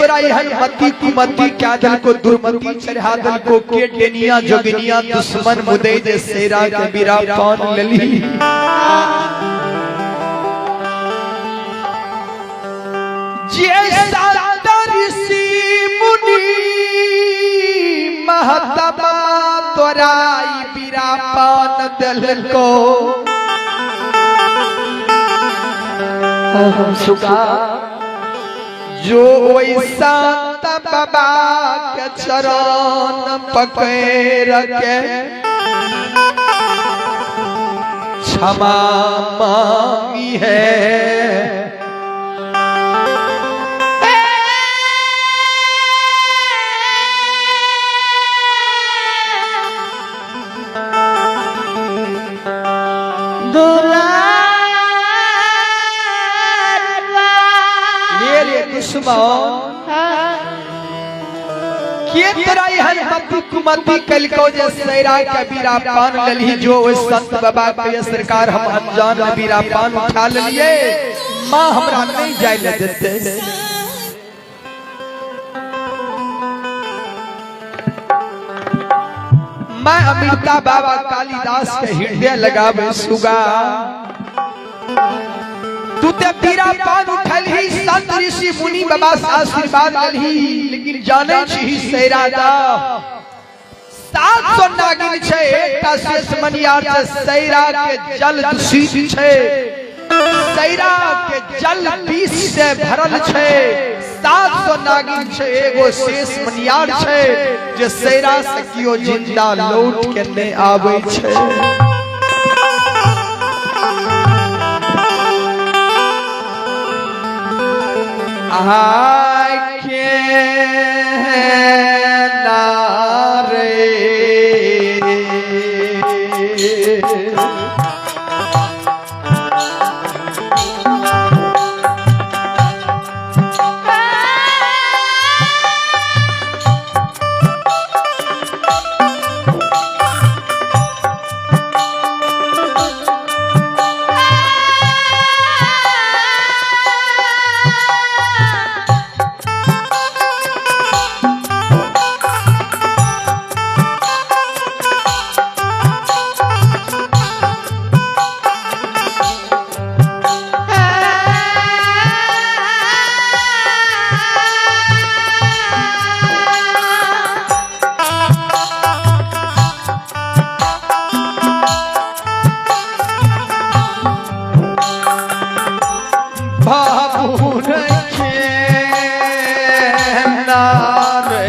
तोरा एहन मति कुमति क्या दल को दुर्मति चढ़ा दल को के डेनिया जोगिनिया दुश्मन मुदई जे सेरा के बीरा पान लेली जे संत ऋषि मुनि महात्मा तोरा ई बीरा पान दल को सुगा जो वैसा बाबा के चरण पकड़ के क्षमा मांगी है। ये रे दुश्मन के तोरा एहन मति कुमति कलको जे सैरा के बीरा पान लेलही जो ओहि संत बाबा के सरकार हम अनजान में बीरा पान उठा लेलिए माँ हमरा नहीं जाय ले देते। मैं अमृता बाबा कालिदास के हृदय लगावे सुगा तू ते बीरा पान उठलही संत ऋषि मुनि बाबा से आशीर्वाद लेलही लेकिन जाने छी सैरा दा 700 नागिन छै एकटा शेष मनियार छै सैरा के जल दूषित छै सैरा के जल विष से भरल छै 700 नागिन छै एगो शेष मनियार छै जे सैरा से कियो जिंदा लौट के नहीं आबै छै। आय के नारे बाबू के नारे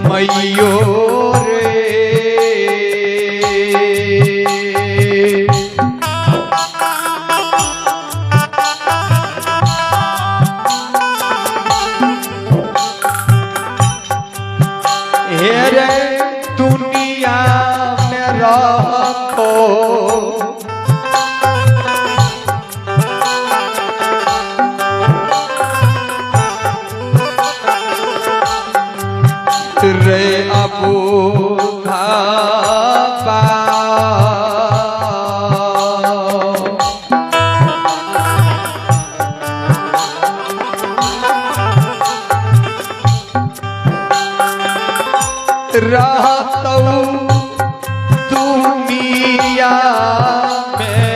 मैयो रे हे रे दुनिया में रखो रे अबू धाबा रहतौ दुनिया में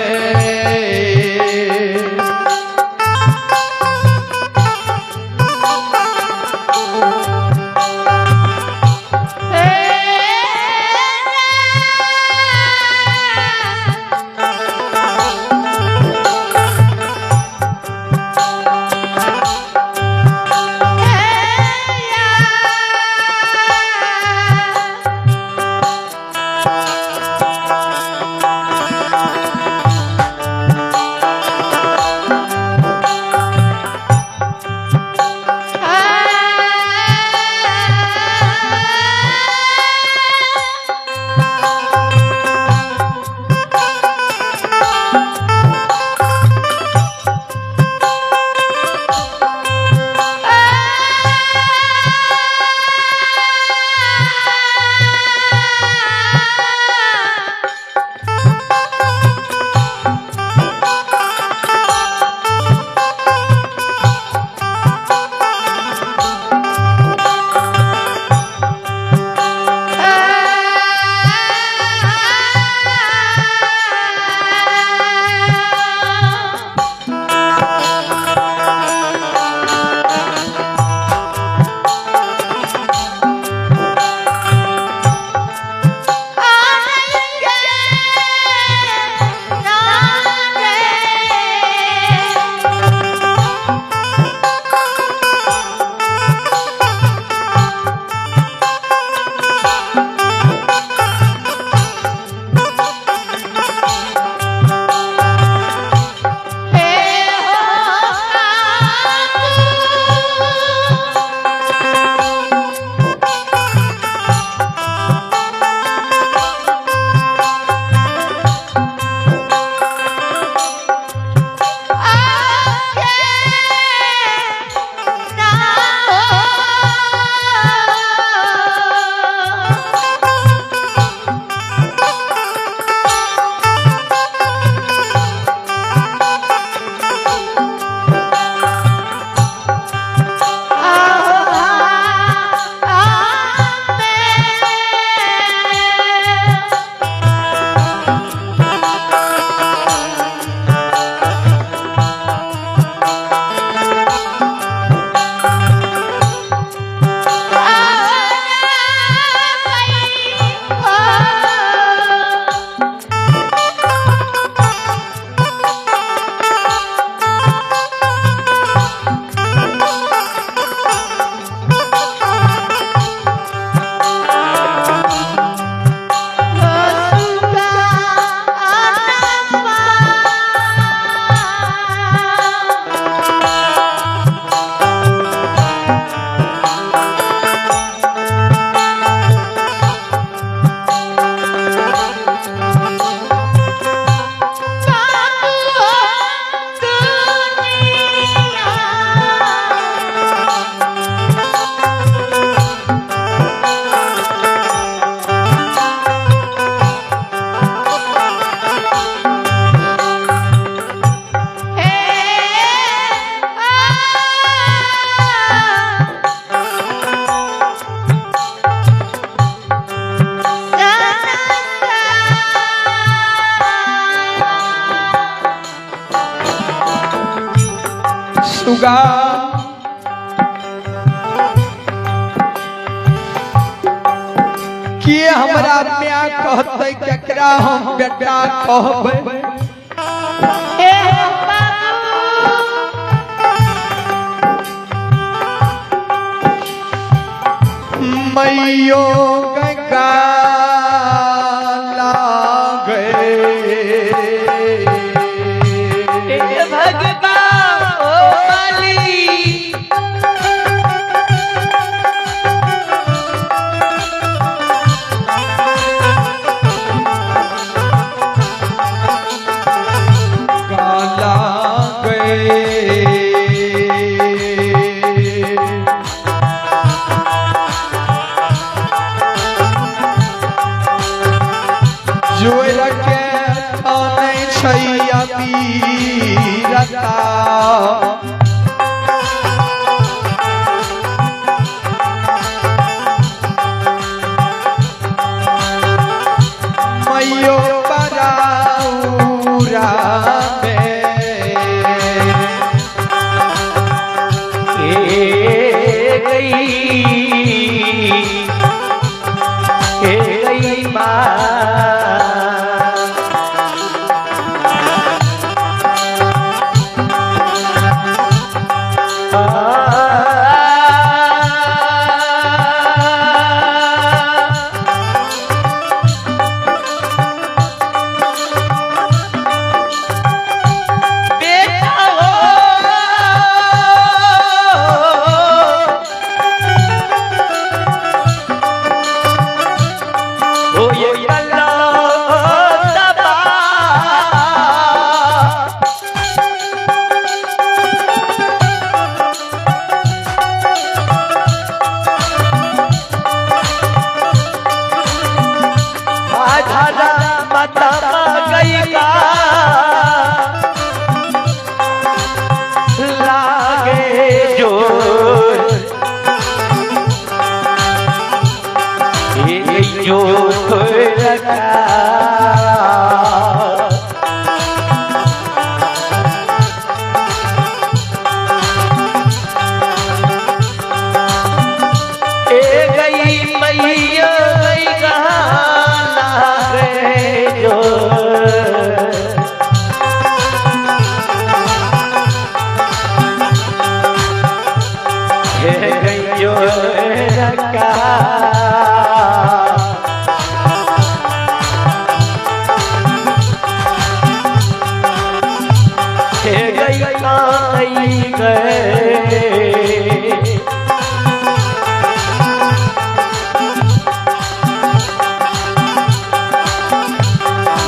सुगा के हमरा माय कहते केकरा हम बेटा कहबै। ए बाबू मैयो गंगा लागे हे भगवान ओ माली गाला गए जोर के ठानै छै अबीरता मैयो पराउरा में ए गई ए गई माँ बेटा हो ओ ये कल्ला दबा आधारा माता गई का लागे जोर ये जो रखा ए गई मैया गई गाना रे जो हे गई जो रखा हे गई काई गए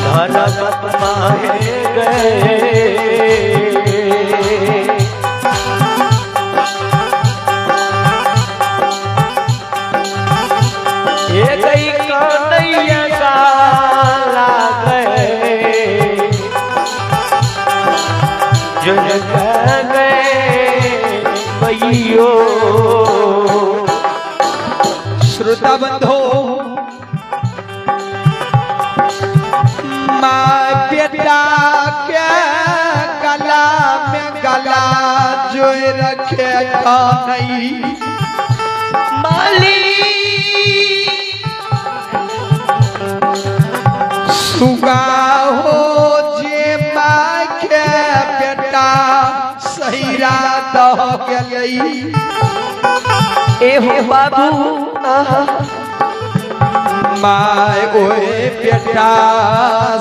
धनवत माहे गए ये गई कन्हैया काला गए जुन गए भैयो श्रोता बंधो माँ बेटा के गला में गला जो रखे नहीं माली सुगा हो जे माँ के बेटा सहीरा दह गेलै ए हो बाबू आहा my ओए बेटा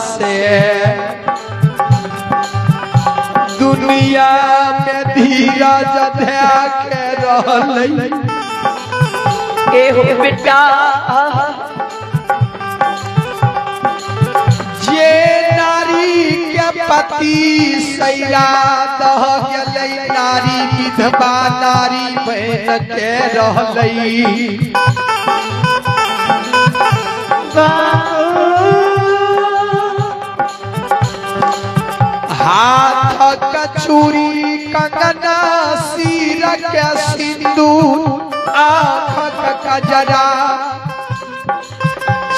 से दुनिया में धीरज धया के रहलै ए हो बेटा आहा जे नारी के पति सैरा दह गेलै नारी विधवा नारी बहन के रहलै हाथ कचूरी कंगना सिर के सिंदूर आँख कजरा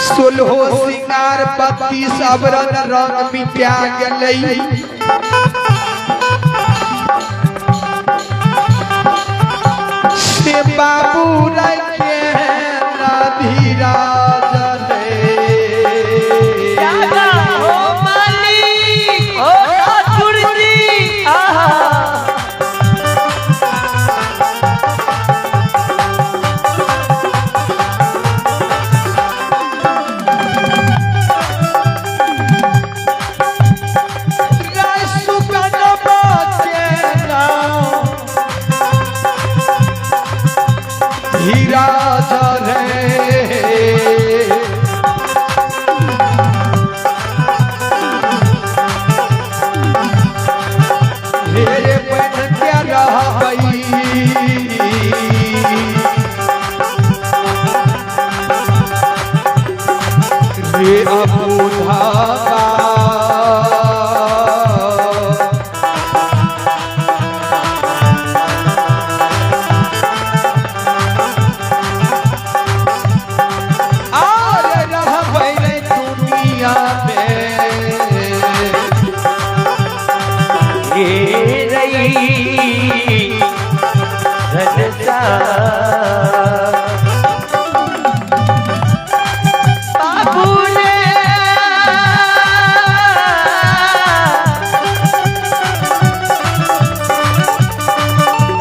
सोलहो सिंगार पत्ती सब रंग रंग मिटा गेलै हीरा रे। हेरे बन के रहबई रे अबूधाबा। आर रहबै रे दुनिया में। ये रही संसार। बाबू ने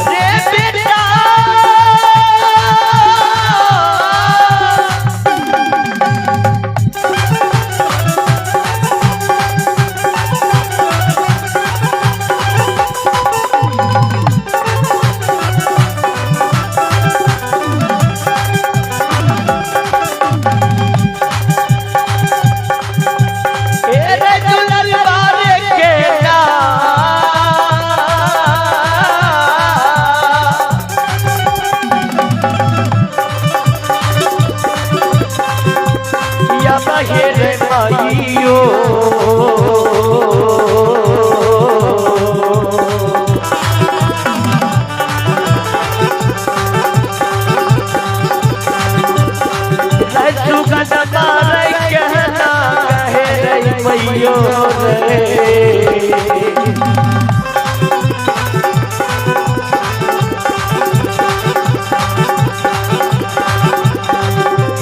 रे बेटा, रे दुलर बारे के ना, या बहेर माइयो, सुगन मारे कहना कहे रे मैयो रे।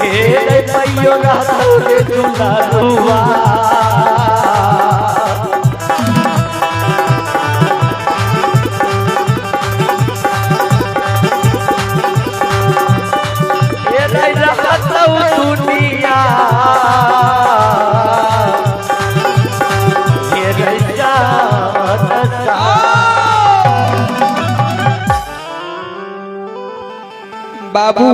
हे रे मैयो रहतो रे दुलारुआ, हे रे रहतो दुनिया, हे रे जान। बाबू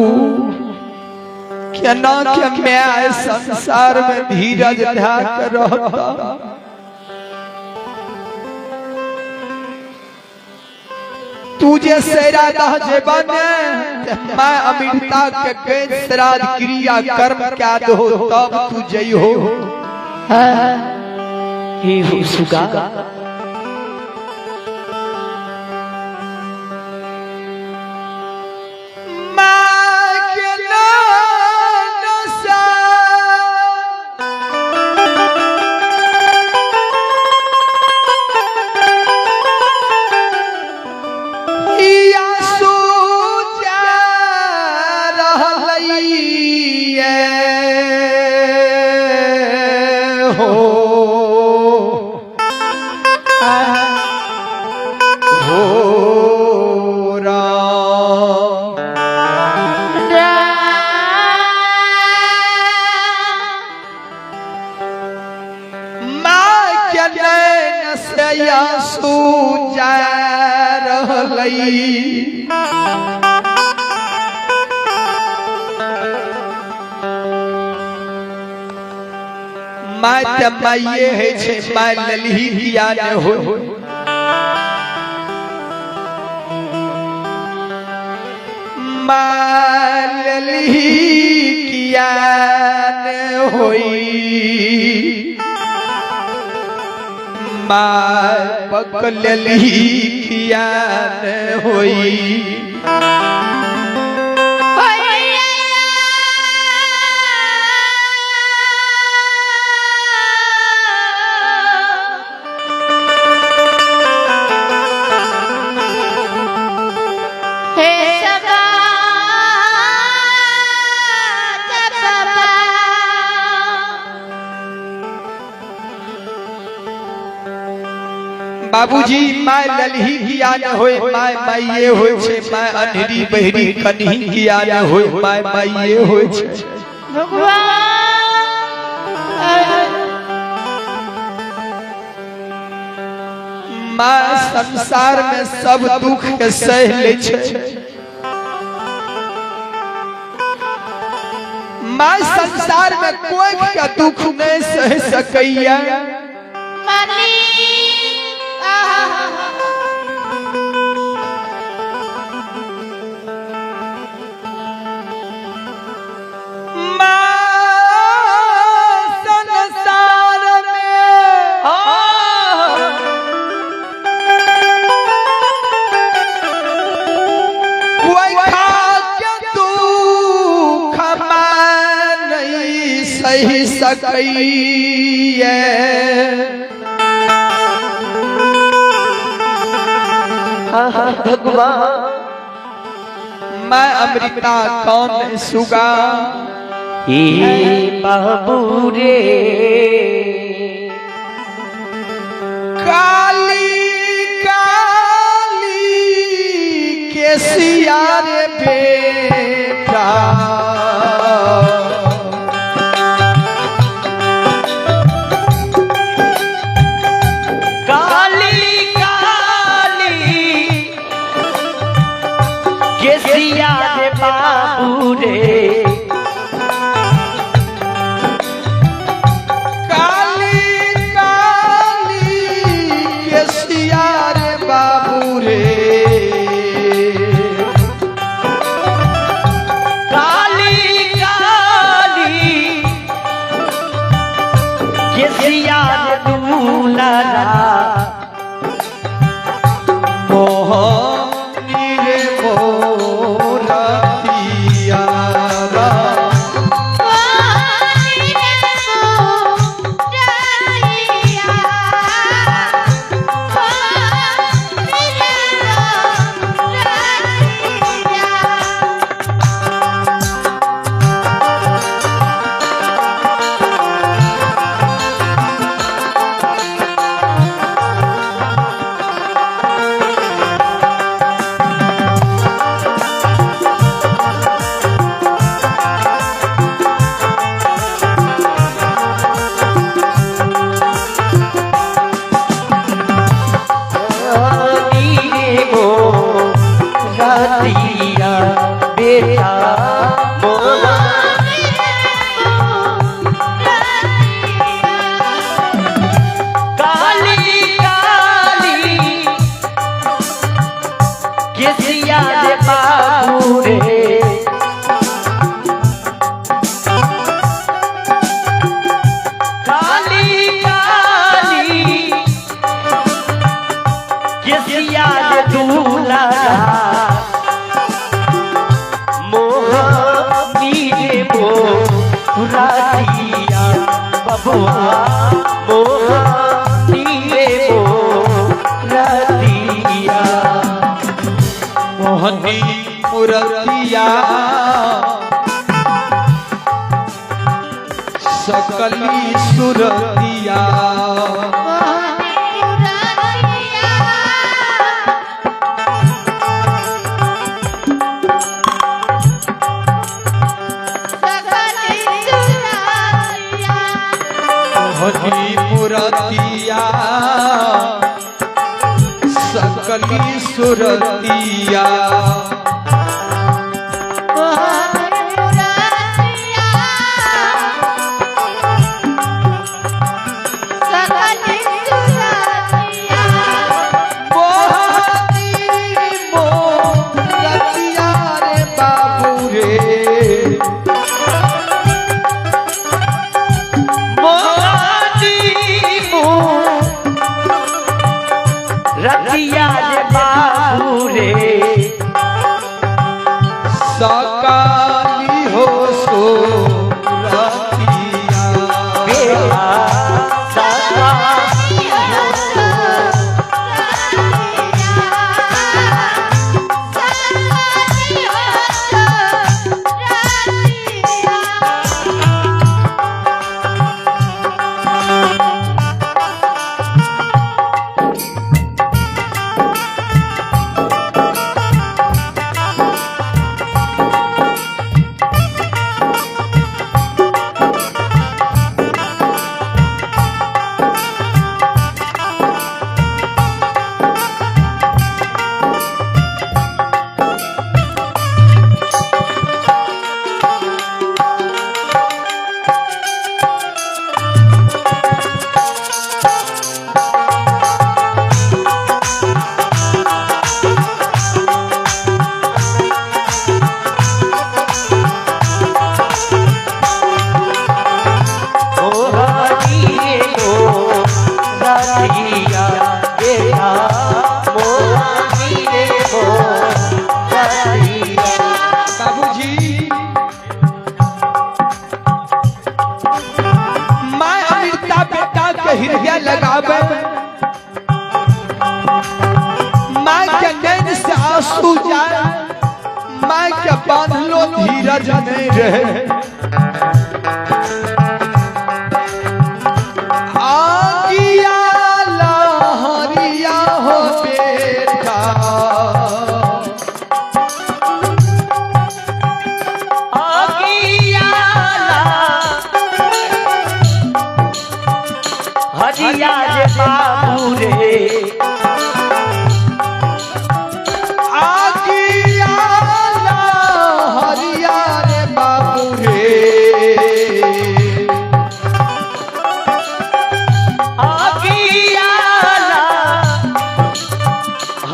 केना के मैं संसार में धीरज ध्या के रहता। तू जे सैरा दह जेबा ने ते मैं अमृता के के श्राद्ध क्रिया कर्म क्या दो तब तू जई हो। हे हो सुगा, माँ के नशा या सोचा रहलैये हो हो राम। माँ के नैन से आंसू जा रहलई। माँ ते माइये है छे, माँ ललही किया ने हो। माँ ललही किया ने होई, माँ पकड़लही किया ने होई। हे सगा बाबा, बाबूजी my ललही किया न होय, my माइये होय छे। My अन्हरी बहरी कन्ही किया न होय, my माइये होय छे। भगवान माँ संसार में सब दुख के सह ले छे। मैं संसार में कोई के दुख नहीं सह सकैया। मां संसार में कोई खा के दुख मैं नहीं सही सकैया। भगवान मैं अमृता कौन सुगा। हे बाबू रे काली काली केसिया रे बेटा, काली काली केसिया रे बाबू रे, काली काली केसिया रे बाबू रे, काली काली केसिया रे दूलरा, मोहनी रे मोरतिया रा। काली रे मो रतिया बेटा मोहा, काली काली केसिया रे बाबू रे, काली काली केसिया रे दूल्हा, मोहनी रे मोरतिया बबुआ, मोहनी रे मोरतिया, मोहनी मुरतिया सकली सुरतिया, मोहनी मुरतिया सकली सुरतिया, मोहनी मोरतिया रे बाबू रे, मोहनी रतिया रे बाबू रे, छतिया। बाबूजी माँ अमृता बेटा के हृदय लगावे, माँ के नैन से आंसू जाए, माँ के बांधलो धीरज नहीं रहे। आगिया लहरिया हो बेटा, हरिया रे बाबू रे, आगिया लहरिया रे बाबू रे, आगिया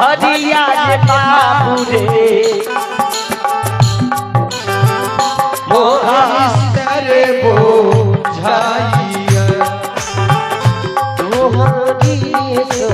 हरिया रे बाबू रे, मोहा रे बोझाइया तुम्हारी सो